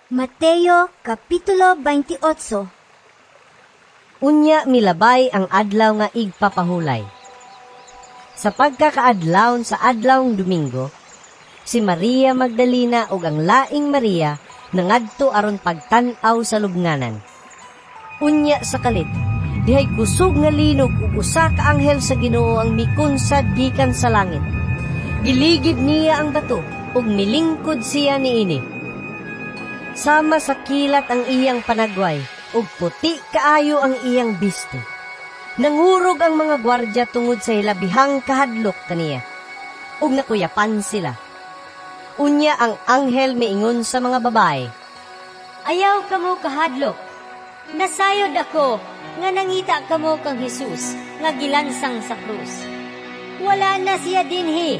Mateo Kapitulo 28. Unya milabay ang Adlaw nga Igpapahulay. Sa pagkakaadlawon sa adlawng Domingo, si Maria Magdalena ug ang laing Maria nangadto aron pagtan-aw sa lubnganan. Unya sa kalit, dihay kusog nga linog ug usa ka anghel sa Ginoo ang mikunsad gikan sa langit. Giligid niya ang bato ug milingkod siya niini. Sama sa kilat ang iyang panagway, ug puti kaayo ang iyang bisti. Nangurog ang mga gwardya tungod sa hilabihang kahadlok kaniya, ug nakuyapan sila. Unya ang anghel miingon sa mga babae, "Ayaw kamo kahadlok. Nasayod ako nga nangita kamo kang Jesus nga gilansang sa krus. Wala na siya dinhi.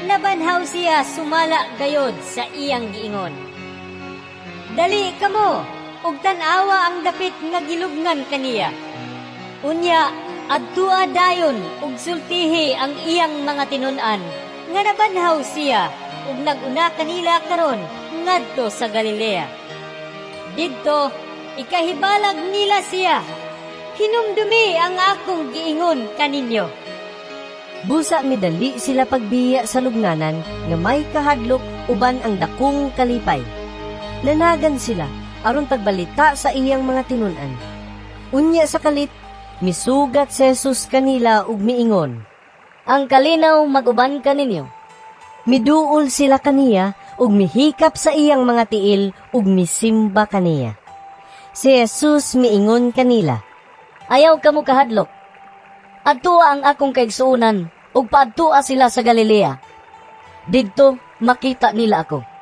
Nabanhaw siya sumala gayod sa iyang giingon. Dali kamo ug tan-awa ang dapit nga gilubngan kaniya. Unya adtua dayon ug sultihi ang iyang mga tinun-an nga nabanhaw siya ug nag-una kanila karon ngadto sa Galilea. Didto ikahibalag nila siya. Hinumdumi ang akong giingon kaninyo." Busa midali sila pagbiya sa lubnganan nga may kahadlok uban ang dakong kalipay. Nanagan sila aron pagbalita sa iyang mga tinun-an. Unya sa kalit, misugat si Jesus kanila ug miingon, "Ang kalinaw mag-uban kaninyo." Miduol sila kaniya ug mihikap sa iyang mga tiil ug misimba kaniya. Si Jesus miingon kanila, "Ayaw kamo kahadlok. Adtua ang akong kaigsuonan ug paadtua sila sa Galilea. Didto makita nila ako."